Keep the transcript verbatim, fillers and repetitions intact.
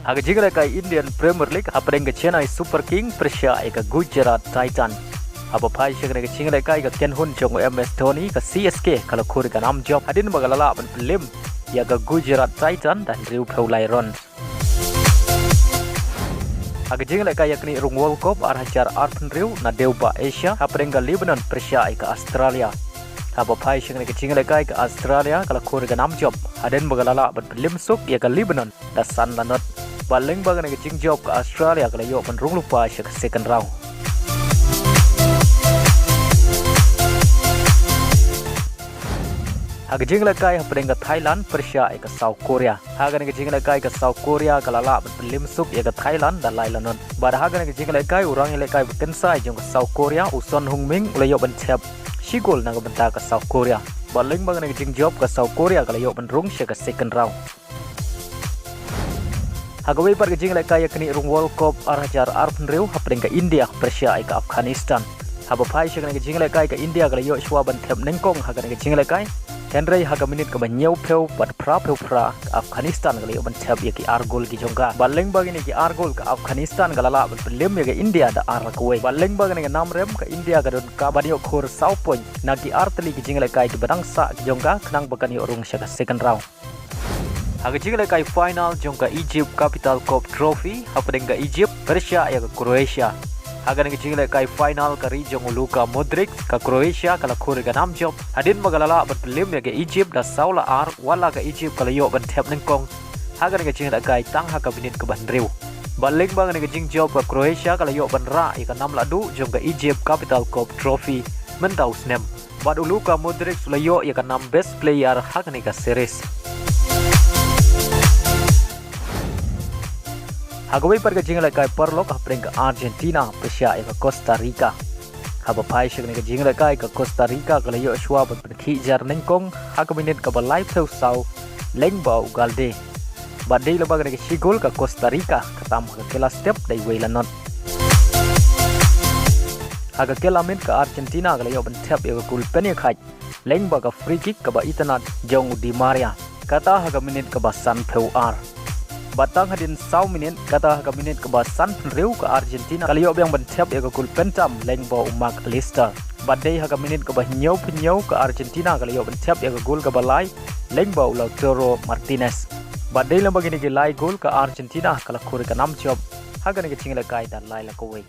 Ha ka jinglehkai Indian Premier League, hapdeng ka Chennai Super King pyrshah ïa ka Gujarat Titan. Haba phai sha kane ka jinglehkai, ka kynhun jong u M S Dhoni, ka C S K, ka la khur ïa ka nam jop hadien ba ka la lah ban pynlem ïa ka Gujarat Titan da hynriewphew lai run. Ha ka jinglehkai ïaknieh rung World Cup ar hajar arphew hynriew na dewbah Asia, hapdeng ka Lebanon pyrshah ïa ka Australia. Haba phai sha kane ka jinglehkai, ka Australia ka la khur ïa ka nam jop hadien ba ka la lah ban pynlem suk ïa ka Lebanon da san la not. Bad lyngba kane ka jingjop, ka Australia ka la ïoh ban rung lypa sha ka second round. Ha ka jinglehkai, hapdeng ka Thailand pyrshah ïa ka South Korea. Ha kane ka jinglehkai, ka South Korea ka la lah ban pynlem suk ïa ka Thailand da lai la not. Bad ha kane ka jinglehkai, u rangïalehkai ba kynsai jong ka South Korea, u Son Heung-min, u la ïoh ban thep shi gol na ka bynta ka South Korea. Bad lyngba kane ka jingjop, ka South Korea ka la ïoh ban rung sha ka second round. Ha kawei pat ka jinglehkai ïaknieh rung World Cup ar hajar arphew hynriew, hapdeng ka India pyrshah ïa ka Afghanistan. Haba phai sha kane ka jinglehkai, ka India ka la ïoh shuwa ban thep nyngkong ha kane ka jinglehkai, hynrei ha ka minit kaba hynñiewphew bad phraphew phra, ka Afghanistan ka la ïoh ban thep ïa ki ar gol ki jong ka. Bad lyngba kine ki ar gol, ka Afghanistan ka la lah ban pynlem ïa ka India da ar la kawei. Bad lyngba kane ka nam rem, ka India ka donkam ban ïoh khur saw point na ki ar tylli ki jinglehkai kiba dang sah ki jong ka, khnang ba kan ïoh rung sha ka second round. Ha ka jinglehkai final jong ka Egypt Capital Cup Trophy, hapdeng ka Egypt pyrshah ïa ka Croatia. Ha kane ka jinglehkai final, ka ri jong u Luka Modric, ka Croatia, ka la khur ïa ka nam jop hadien ba ka la lah ban pynlem ïa ka Egypt da saw la ar, wat la ka Egypt ka la ïoh ban thep nyngkong ha kane ka jinglehkai tang ha ka minit kaba hynriew. Bad lyngba kane ka jingjop, ka Croatia ka la ïoh ban rah ïa ka nam lahduh jong ka Egypt Capital Cup Trophy mynta u snem. Bad u Luka Modric u la ïoh ïa ka nam best player ha kane ka series. Ha kawei pat ka jinglehkai paralok, hapdeng ka Argentina pyrshah ïa ka Costa Rica. Haba phai sha kane ka jinglehkai, ka Costa Rica ka la ïoh shuwa ban pynkhih jar nyngkong ha ka minit kaba laiphew saw, lyngba u Gallde. Bad dei lyngba kane ka shi gol, ka Costa Rica ka tam ha ka kylla step da iwei la not. Ha ka kylla miet, ka Argentina ka la ïoh ban thep ïa ka gol pynïakhaid lyngba ka free kick kaba itynnad jong u Di Maria, kata ha ka minit kaba sanphew ar. Bad tang hadien saw minit, kata ha ka minit kaba sanphew hynriew, ka Argentina ka la ïoh biang ban thep ïa ka gol pyntam lyngba u Mac Allister. Bad dei ha ka minit kaba hynñiewphew hynñiew, ka Argentina ka la ïoh ban thep ïa ka gol kaba lai lyngba u Lautaro Martinez. Bad dei lyngba kine ki lai gol, ka Argentina ka la khur ïa ka nam jop ha kane ka jinglehkai da lai la kawei.